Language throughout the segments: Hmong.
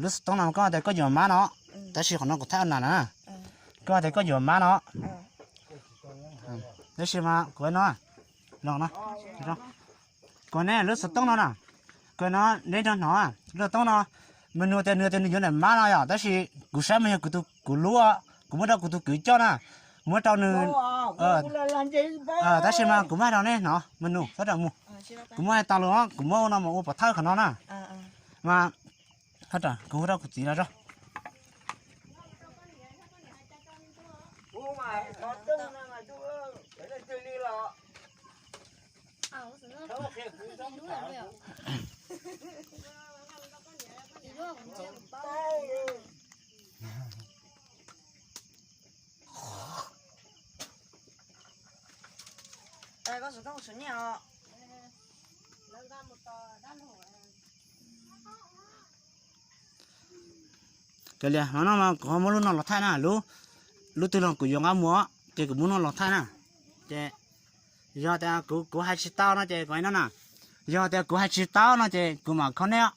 Lub xov tooj no koj tias koj yuav mab no, tab sis qhov no kuv thaij ua nas na. Koj tias koj yuav mab no, tab sis mas kuv no, kuv neb lub xov tooj no na, kuv no neb nrog hnov lub xov tooj no, mas nws tias nws tias nws yuav niam mab no yom, tab sis kuv saib mas yog kuv tus kuv lub, kuv muab rau kuv tus kwv coj na, muab rau nws, tab sis mas kuv muab hais rau nej hnov mas nws txhob ram mus, kuv muab hais tas los kuv muab no mas ua pov thawj qhov no na, mas kuv hu rau kuv txiv los tso. Kav liam, no mas kuv ho muab lub no los thaij na, lub, lub twg los kuv yuav nqa mus, ces kuv muab no los thaij na. Ces yog tias kuv, kuv hais tsis tau no ces kuv hais no na, yog tias kuv hais tsis tau no ces kuv mam khob neb,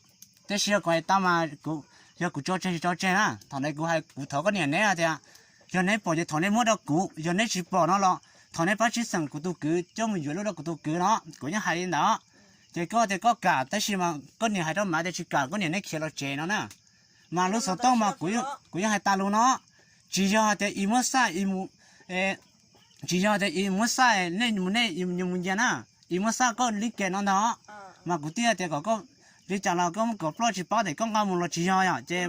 tab sis yog kuv hais tau mas kuv, yog kuv tso tseg tsis tso tseg na, thaum ntawd kuv hais kuv thov koj niam neb hais tias, yog neb pom ces thov neb muab rau kuv, yog neb tsis pom no los thov neb pab tshib xeem kuv tus kwv coj mus yuav lub rau kuv tus kwv no, kuv yeej hais li ntawd. Ces koj tias koj kam, tab sis mas koj niam hais rau mam tias tsis kam, koj niam neb khiav los tsev no na. Mas lub xov tooj mas kuv yeej hais tas lus no, tsis yog tias ib muab xaj ib mus, tsis yog tias ib muab xaj nej mus nej mus ncig na, ib muab xaj koj li ke no ntag. Mas kuv thiaj tias kom koj li cas los koj muab kom ploj tsis paub tias koj nqa mus los tsis yog yom, ces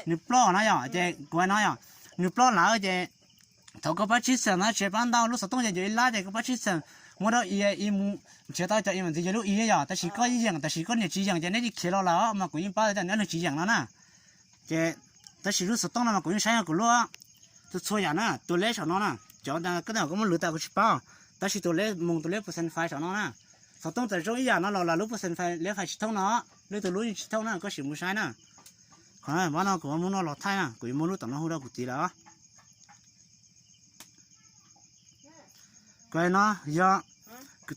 nws ploj no yom, ces kuv hais no yom, nws ploj lawm ces thov koj pab tshib xeem na, tsis pab ntau, lub xov tooj ces yuav ib lab ces koj pab tshib xeem muab rau ib mus nrhiav tau cov ib mam ntxiv yog lub ib yom, tab sis koj yeej yeem tab sis koj niam tsis yeem ces neb yeej khiav los lawm mas kuv yeej paub tias neb leej tsis yeem no na. Ces tab sis lub xov tooj no mas kuv yeej saib kuv lub, txhua txhua yam na, tus leb saum no na, cov ntawd koj muab lwv tas kuv tsis paub, tab sis tus leb mus tus leb percent faiv saum no na. Xov tooj txawm zoo ib yam no los lub percent faiv leb faiv tsis thooj no, lub tus lub yeej tsis thooj na, koj sim mus saib na. Qhov no kuv muab no los thaij na, kuv yuav muab lub tom no hu rau kuv txiv lawm. Kuv no yog,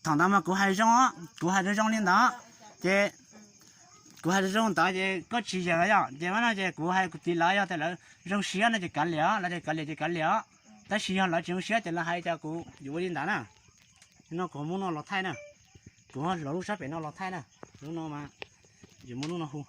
thaum ntawd mas kuv hais zoo, kuv hais zoo zoo li ntawd, ces kuv hais zoo zoo ntawd ces koj tsis yeem yom, ces mas no ces kuv hais kuv txiv lawv yog tias lawv zoo siab no ces kav liam, lawv tias kav liam ces kav liam, tab sis yog lawv tsis zoo siab ces lawv hais tias kuv yuav ua li ntawd na. No kuv muab no los thaij na, kuv los lub sab pem no los thaij na, lub no mas, yuav muab lub no hu.